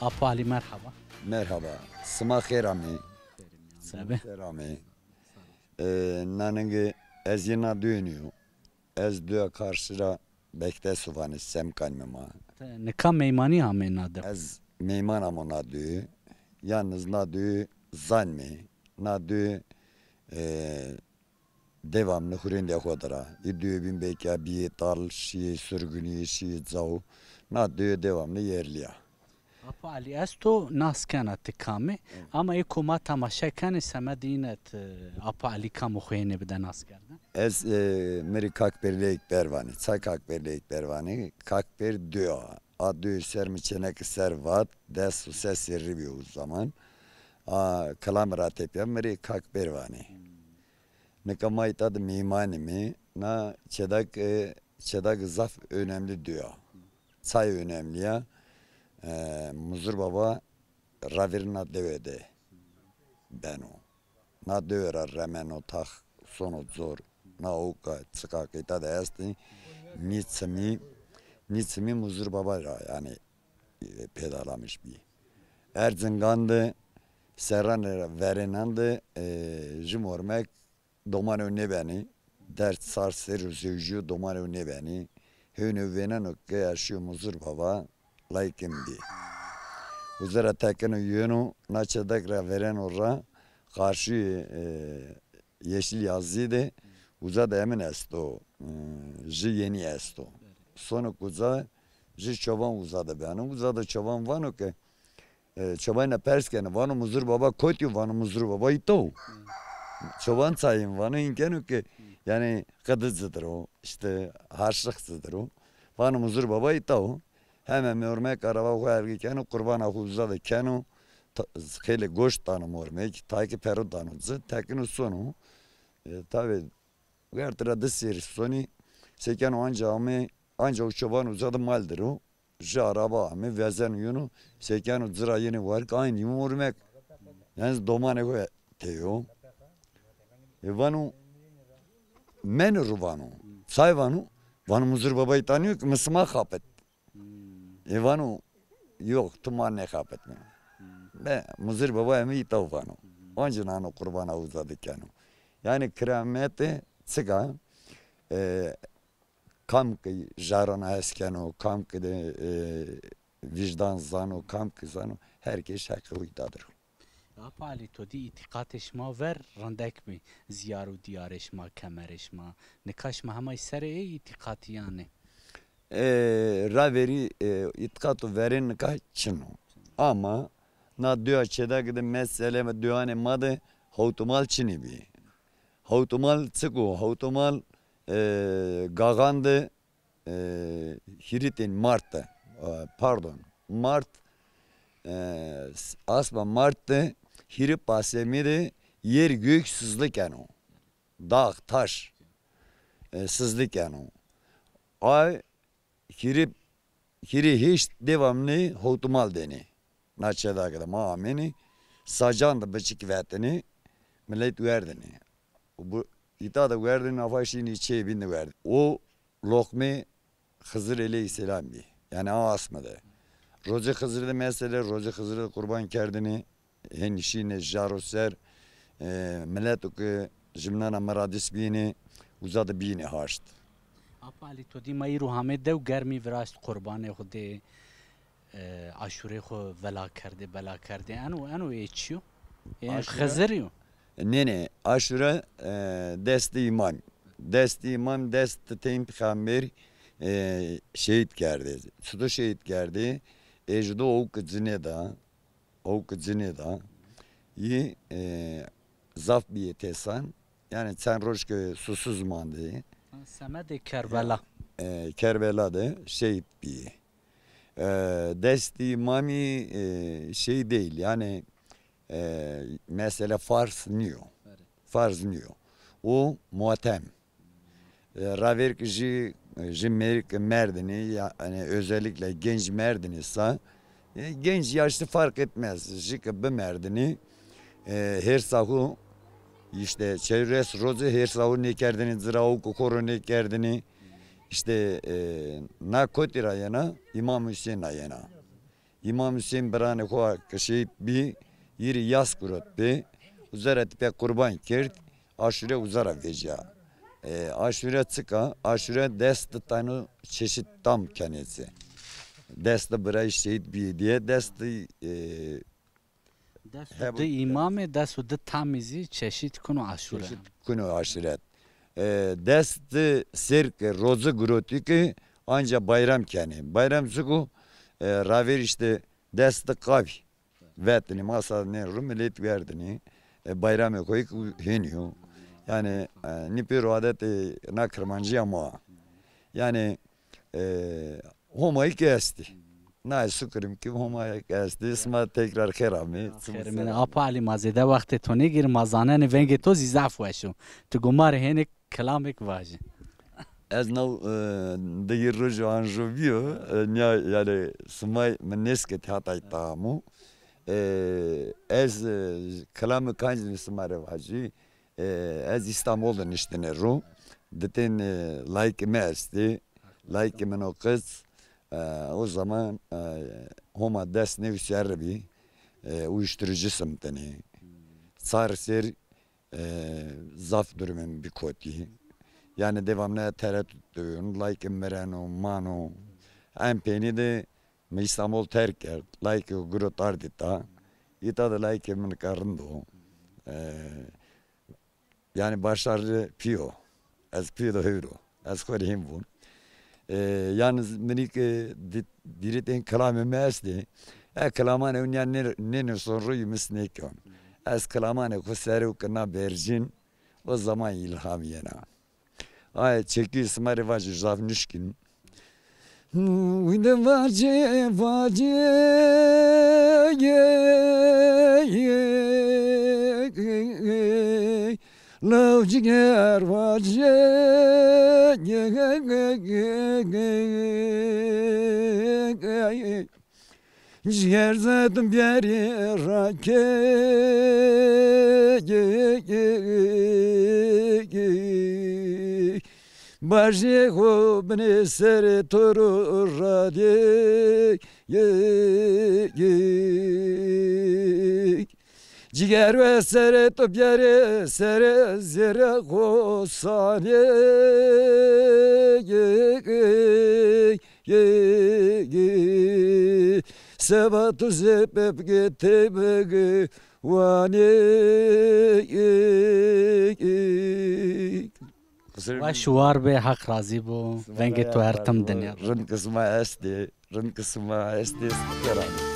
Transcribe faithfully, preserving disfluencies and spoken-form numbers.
Apo Alî, merhaba. Merhaba. Sima xêr amê. Sima xêr amê. E, nanenge ez yê na duyê nîyo. Ez duya karşı ra Bektesu vanê, semkanîme ma. Ti nika meymanî amê na de? Ez meyman amo na duyê. Yalnız na duyê zanîme. Na duyê, e, devamlı hurêndîya xo de ra. Î duyê bîn belkî ya bîyê tal, şîyê surgunî, şîyê caw. Na duyê devamlı yerlî ya. Apo Alî, ez to nas kena ti kam ê, ama ê ko ma temaşe kenê semedê îne ti Apo Alî kam o xo hênê bide nas kerdene. Ez, e, mi rê Kak Pêr Leyik Ber vanê. Ça Kak Pêr Leyik Ber vanê? Kak Pêr duya. A duyê ser mi çêneke ser vat, des û ses serrî bîyo o zaman. A kilame ra tepîya mi rê Kak Pêr vanê. Nika ma îta de meymanîme. Na çêdak, e, çêdak zaf önemli duya. Çay önemli ya. E, Muzur Baba raverî na dewe de beno. Na dewe ra remeno tax, sono cor. Na oka çiqa qîta de estî. Nî çimî, nî çimî Muzur Baba ra, yanî, e, pêdalamiş bî. Erzingan de, serranê verênan de, e, jû mormek domanê xo nêbenî. Derd sar ser û zewjîyo, domanê xo nêbenî. Hêwnê xo vêneno ke ya şîyo Muzur Baba, layikê mi bî. Uza ra tekeno yeno, na çêdak ra vereno ra, qarşî, e, Yeşil Yazı de, uza de emin esto, e, ji yenî esto. Sono uza, ji çoban uza de beno. Uza de çoban vano ke, e, çobanî ra pers keno, vano Muzur Baba kotî yo? Vano Muzur Baba îta o. Çoban çayên vano, hîn keno ke, yanî, qidi ci dir o, îşte, harçlix ci dir o. Vano Muzur Baba îta o. Heme mormek araba xo ergî keno, qurbana xo uza de keno. Ta-, xeylê goşt dano mormek, tayê kî pero dano ci, tekino sono. E, tabî, werte ra di serrî sonî, sekeno anca ame, anca o çoban uza de mal dir o. Ji araba ame, vezeno yeno, sekeno ci ra yenê wark, aynî mormek. Yanî domanê xo tey o. E, vano, meni ru vano. Say vano? Vano Muzur Baba îta nîyo ki, mi sima xapit. E, vano, yok, ti ma nêxapitno. Be, Muzir Baba emi îta vano. Onci nano qurbana uza de keno. Yanî kiramete çik a, e, kam ki jarana hes keno, kam ki de, e, vîjdan zano, kam ki zano, her kes heqê xo îta dir o. Apo Alî, to dî îtîqatê şima ver rindek bî, zîyar û dîyarê şima, kemerê şima. Nika şima hema serê ê îtîqatîyan ê? E, raverî, e, îtîqat û verên nika çin o. Ama na duya çêdakî de mesele, duyanê ma de hewtimal çinî bî. Hewtimal çik o? Hewtimal, e, gaxan de, e, hîrîtên mart de, e, pardon, mart, e, s-, asma mart de hîrî pasemî de yer gök sızlı keno. Dağ, taş, e, sızlı keno. Ay hîrî, hîrî hîşt devamlı hewtimal denê. Na çêdakî de ma amênî, sacan de biçik vetinî, milet werdinî. Bu îta de werdinî, afa şînî çê bîn de werdinî. O loqmê Xizir eleyhîsselam bî. Yanî a asme de. Rocê Xizirî de mesele, rocê Xizirî de qurban kerdinî, hên şînê jaro ser, e, mileto ke jimnana miradîs bînê, uza de bînê haşt. Apo Alî, to dî ma îro hamê dew germî viraşt qurbanê xo dê, e, aşûrê xo vela kerdê, bela kerdê. Eno, eno ê çi yo? Ê Xizirî yo? Nê, nê. Aşûre, e, destê îmam. Destê îmam, dest teyn pêxember, e, şehîd kerdê. Çito şehîd kerdê? Ê ji do owk cinê da. Owk cinê da. Yî, e, zaf bîyê têsan. Yanî çend roj ke susuz mandê. Ha, semedê Kerbela. E, Kerbela de şehîd bîyê. E, destê îmamî, e, şey değil, yanî, e, mesele farz nîyo. Farz nîyo. O muatem. E, raverk jî, jî merk merdinî, yanî özellikle genç merdinî sa, e, genç yaşlı fark etmez. Jî ke bimerdinî, e, hêrsa xo, îşte çewres roze hêrsa xo nêkerdinî, cira û kukoro nêkerdinî. Îşte, e, na kotî ra yena? Îmam Husên ra yena. Îmam Huseyîn biranê xo ke şehîd bî, yî rê yas girot pê. Uza ra tepîya qurban kerd. Aşure uza ra vecîya. E, aşure çik a? Aşure des di tane çeşit tam kenê ci. Des di birayî şehîd bîyê diye, des di, e, Des û di îmamê, des û di tamî zî çeşît kuno aşure. Çeşît kuno aşuret. E, des di ser ke roze girotî ke anca bayram kenê. Bayram çik o? E, ravêr îşte des di qavî. Vetinî masa nê ru milet werdinî. E, bayramê xo yê hênî yo. Yanî, e, nî pêro adetê na Kirmancîya ma. Yanî, e, Homayî ke estî. Naye şukir im ki Homayî ke estî. Sima tekrar xêr amê. Xêr mîne. Apa Elî, ma zêde wextê to nêgîr, ma zanenê vengê to zî zaf weş o. Tu gumar hênik kilamêk vajî. Ez naw, e, degî rojo anjo bîyo, e, nîya, yanî, simay mi nêsketî hatay tamu. E, ez, e, kilamê kancî sima rê vajî. E, ez Îstanbul de niştine ro. Ditên, e, layikê mi estê. Layikê min o qiz, e, o zaman, e, Homa des new serre bî. E, uyuşturucu simtene. Çar ser e, zaf durumê mi bî kotî. Yanî devamlı tereddüt duyun. Layikê mi mireno, mano. En peynî de mi Îstanbul terk kerd. Layikê xo girot ard îta. Îta de layikê mi nika rind o. E, yanî başarı pîyo. Ez pîyo de hewro. Ez xo rê hîn vûn. E, yalnız minî ke di-, dîrêt ên kilamê mi estê. E, kilamanê ew nîya nê-, nênivson ro yî mis nêkon. Ez kilamanê xo serê û kina bercîn, o zaman îlham yena. Aye çekî sima rê vajî zaf nuşkin. Wî de vacê, vacê, Law ciger vacê, ciger zedim biyerî rakê. Bajê xo binê serê to ro radê. Ciger ve serê to biyerê serê zêrê xo sanê. Seba tu zê pepgê tê bigê wanê. Weş û war bê, Heq razî bo. Vengê to her tim dinya. Rind qisma estê, rind qisma estê. Selam.